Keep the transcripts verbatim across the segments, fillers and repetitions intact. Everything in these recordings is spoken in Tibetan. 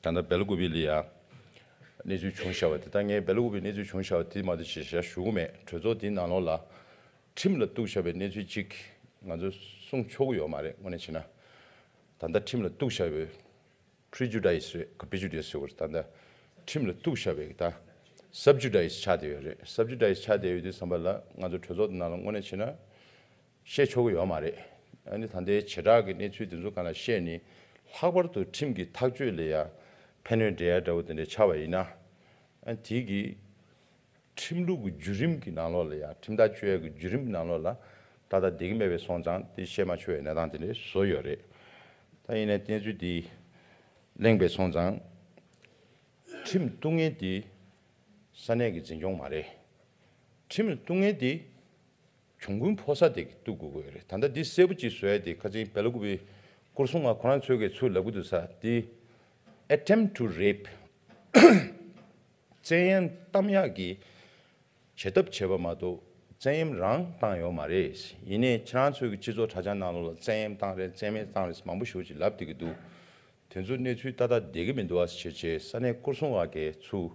ད་ལྟ་སྦེལ་ཀོབ་ལ་ཡ་གནས་ཚུལ་བྱུང་བཞག་པ་དེ། ད་ངས་སྦེལ་ཀོབ་གནས་ཚུལ་བྱུང་བཞག་པ་དེ་མ་གཏོགས་ཞེ་དྲག་ཞུ་གི་མེད། གྲོས་ཚོགས་དེའི་ནང་ལོགས་ལ་ཁྲིམས་ལ་གཏུགས་བཞག་པའི་གནས་ཚུལ་གཅིག་ང་ཚོས་གསུང་ཆོག་གི་ཡོད་མ་རེད། དངོས་གནས་བྱས་ན། ད་ལྟ་ཁྲིམས་ལ་གཏུགས་བཞག་པའི་prejudice རེད། prejudice ཟེར་བ་རེད། ད་ལྟ་ཁྲིམས་ལ་གཏུགས་བཞག་པའི་ད་subjudice ཆགས་བསྡད་ཡོད་རེད། subjudice ཆགས་བསྡད་ཡོད་དུས་ཙམ་པ་ལ་ང་ཚོ་གྲོས་ཚོགས་དེ་ནང་ལ་དངོས་གནས་བྱས་ན་བཤད་ཆོག་གི་ཡོད་མ་རེད། ཨ་ནི་ད་ལྟའི་བྱེ་བྲག་གི་གནས་ཚུལ་དེ་ཚོ་སྒང་ལ་བཤད་ནས་ལྷག་པར་དུ་ཁྲིམས་ཀྱི་ཐག་གཅོད་ལ་ཡ་ཕན་གནོད་འབྲེལ་ཡ་འདྲ་བོ་དེ་འདྲ་ཆགས་པ་ཡིན་ན། ཨ་ནི་དེ་གི་ཁྲིམས་ལུགས་ཀྱི་བརྒྱུད་རིམ་གྱི་ནང་ལོགས་ལ་ཡ། ཁྲིམས་ཐག་གཅོད་ཡ་གི་བརྒྱུད་རིམ་གྱི་ནང་ལོགས་ལ་ཏག་ཏག་བསྡད་ཀྱི་མེད་པའི་སོང་ཙང་དེ་བཤད་མ་ཆོག་པའི་གནས་སྟངས་དེ་འདྲ་བཟོ་ཡོད་རེད། ད་ཡིན་ནའི་གནས་ཚུལ་དེ་གླེང་པའི་སོང་ཙང་། ཁྲིམས་གཏུག་མཁན་དེ་ས་གནས་ཀྱི་འཛིན་སྐྱོང་མ་རེད། ཁྲིམས་གཏུག་མཁན་དེ་གྱོང་གུན་ཕོག་ས་དེ་གི་གཏུག་དགོས་ཀྱི་ཡོད་རེད། ད་ལྟ་འདི་གསལ་པོ་ཅིག་བཟོ་ཡ་དེ་ཁ་ཅིག་སྦེལ་ཀོབ་སྐོར་སྲུང་བ་ཁོ་རང་ཚོས་གི་ཚུར་ལབ་གི་འདུག་ས་དེ། attempt to rape བཙན་གཡེམ་གཏང་ཡག་གི་བྱེད་ཐབས་བྱས་པ་མ་གཏོགས་བཙན་གཡེམ་རང་བཏང་ཡོད་མ་རེད། ཡིན་ནའི་ཁྱེད་རང་ཚོའི་གི་སྤྱི་ཚོགས་དྲ་རྒྱ་ནང་ལོགས་ལ་བཙན་གཡེམ་བཏང་རེད། བཙན་གཡེམ་བཏང་རེད། མང་པོ་ཞེ་པོ་ཅིག་ལབ་བསྡད་ཀྱི་འདུག་དེ་ཚོ་གནས་ཚུལ་ཏག་ཏག་བསྡད་ཀྱི་མི་འདུག་ཨ། བྱས་བྱས་ས་གནས་སྐོར་སྲུང་བ་གིས་ཚུར་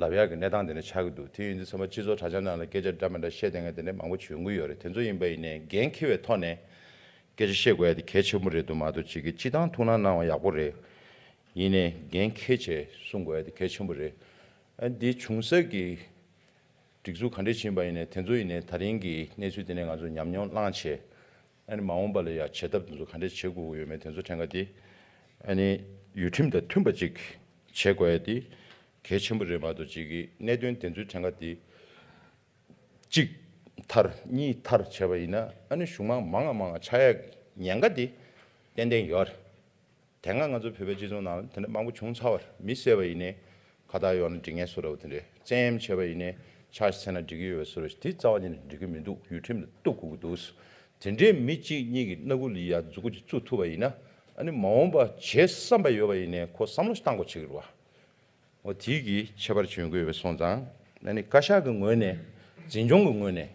ལབ་ཡག་གི་གནས་སྟངས་དེ་འདྲ་ཆགས་ཀྱི་འདུག་དེ་ཡིན་དུས་ཙམ་པ་སྤྱི་ཚོགས་དྲ་རྒྱ་ནང་ལ་སྐད་ཆ་འདྲ་མི་འདྲ་བཤད་བསྡད་མཁན་དེ་འདྲ་མང་པོ་བྱུང་གི་ཡོད་རེད། དེ་ཚོ་ཡིན་པ་ཡིན་ནའི་འགན་འཁྱེར་བའི་ཐོག་ནས་སྐད་ཆ་བཤད་དགོས་ཡ་དེ་གལ་ཆེན་པོ་རེད་འདུག་མ་གཏོགས་ཅིག་གི་སྤྱི་བཏང་ཐུགས་སྣང་གནང་བ་ཡག་པོ་རེད། ཡིན་ནའི་འགན་འཁྱེར་བྱས་གསུང་དགོས་ཡ་དེ་གལ་ཆེན་པོ་རེད། ཨ་འདི་བྱུང་ས་གི་སྒྲིག་འཛུགས་ག་འདྲས་ཕྱིན་པ་ཡིན་ནའི་དེ་ཚོ་ཡིན་ནའི་ད་རིང་གི་གནས་ཚུལ་དེ་ནས་ང་ཚོ་ཉམས་མྱོང་བླངས་བྱས། ཨ་ནི་མ་འོངས་པ་ལ་ཡ་བྱེད་ཐབས་དེ་ཚོ་ག་འདྲས་བྱེད་དགོས་ཀྱི་ཡོད་མེད་དེ་ཚོ་ཕྲན་ཁ་དེ། ཨ་ནི་ཡུལ་ཁྲིམས་དང་མཐུན་པ་ཅིག་བྱེད་དགོས་ཡ་དེ་གལ་ཆེན་པོ་རེད་མ་གཏོགས་ཅིག་གི་གནད་དོན་དེ་ཚོའི་ཕྲན་ཁ་དེ་གཅིག་ཐར་གཉིས་ཐར་བྱས་པ་ཡིན་ན་ཨ་ནི་གཞུང་མང་མང་ང་མང་ང་ཆགས་ཡ་ཉེན་ཁ་དེ་ཏན་ཏན་ཡོད་རེད། དེ་སྔ་ང་ཚོ་བོད་པའི་སྤྱི་ཚོགས་ནང་ལ་དེ་འདྲ་མང་པོ་བྱུང་ཚར་བ་རེད། མི་བསད་པ་ཡིན་ནའི་ཁ་བཏགས་གཡོགས་ན་འགྲིག་མཁན་བཟོ་འདྲ་བོ་དེ་འདྲས། བཙན་གཡེམ་བྱས་པ་ཡིན་ནའི་ཕྱག་ཕྱི་འཚལ་ན་འགྲིག་གི་ཡོད་པའི་བཟོ་འདྲ་ཞིག་དེ་རྩ་བ་ཉིད་ནས་འགྲིག་གི་མི་འདུག་ཡུལ་ཁྲིམས་ལ་གཏུག་དགོས་ཀྱི་འདུག་དེ་འདྲའི་མི་གཅིག་གཉིས་ཀྱི་སྣ་ཁུག་ལ་ཡ་མཛུབ་གུ་ཅིག་བཙུགས་ཐུབ་པ་ཡིན་ན་ཨ་ནི་མ་འོངས་པ་བྱེད་བསམ་པ་ཡོད་པ་ཡིན་ནའི་ཁོ་བསམ་བློ་ཞིག་བཏང་དགོས་བྱེད་ཀྱི་རེད་བ། འོ་དེའི་གི་ཁྱད་པར་ཅིག་ཡོང་གི་ཡོད་པའི་སོང་ཙང་ཨ་ནི་བཀའ་ཤག་གི་ངོས་ནས་འཛིན་སྐྱོང་གི་ངོས་ནས་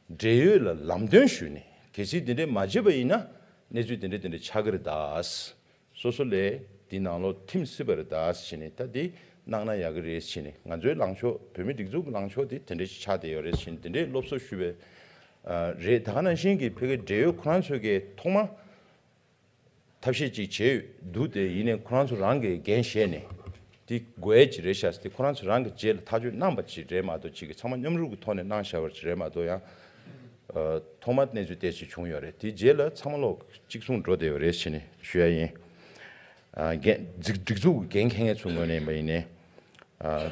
འབྲེལ་ཡོད་ལ་ལམ་སྟོན་ཞུས་ནས་གལ་སྲིད་དེ་འདྲས་མ་བྱས་པ་ཡིན་ན་གནས་ཚུལ་དེ་འདྲས་དེ་འདྲས་ཆགས་ཀྱི་རེད་ད། སོ་སོ་ལས་འདི་ནང་ལོགས་ཐིམ་སྲིད་པ་རེད་ད་ཟེར་ནས། ད་འདི་གནང་ན་ཡག་གི་རེད་ཟེར་ནས། ང་ཚོའི་ལངས་ཕྱོགས་བོད་མི་སྒྲིག་འཛུགས་ཀྱི་ལངས་ཕྱོགས་དེ་དེ་འདྲས་ཞིག་ཆགས་བསྡད་ཡོད་རེད་ཟེར་ནས་དེ་འདྲས་སློབ་གསོ་ཞུས་པའི་རེད། ད་ག་ནང་བཞིན་གྱི་ཕ་གིའི་འབྲེལ་ཡོད་ཁོ་རང་ཚོས་ཀྱིས་ཐོག་མ་ཐབས་ཤེས་ཅིག་བྱས་འདུག་དེ་ཡིན་ནའི་ཁོ་རང་ཚོ་རང་གིས་འགན་བཞེས་ནས་དེ་དགོས་ཡས་ཅིག་རེད་ཤག་ཟེར་ཏེ་ཁོ་རང་ཚོ་རང་གི་རྗེས་ལ་ཐག་གཅོད་གནང་པ་ཅིག་རེད་མ་གཏོགས་ཅིག་གི་ཚང་མ་མཉམ་རུབ་ཀྱི་ཐོག་ནས་གནང་བཞག་པ་ཅིག་རེད་མ་གཏོགས་ཡང་། ཨ། ཐོག་མར་གནས་ཚུལ་དེ་ཅིག་བྱུང་ཡོད་རེད། དེའི་རྗེས་ལ་ཚང་མ་ལོག་གཅིག་མཚུངས་འགྲོ་བསྡད་ཡོད་རེད་ཟེར་ནས་ཞུ་ཡ་ཡིན། ཨ། འགན་སྒྲིག་སྒྲིག་འཛུགས་ཀྱི་འགན་འཁྱེར་མཁན་ཚོའི་ངོས་ནས་ཡིན་པ་ཡིན་ནའི། ཨ།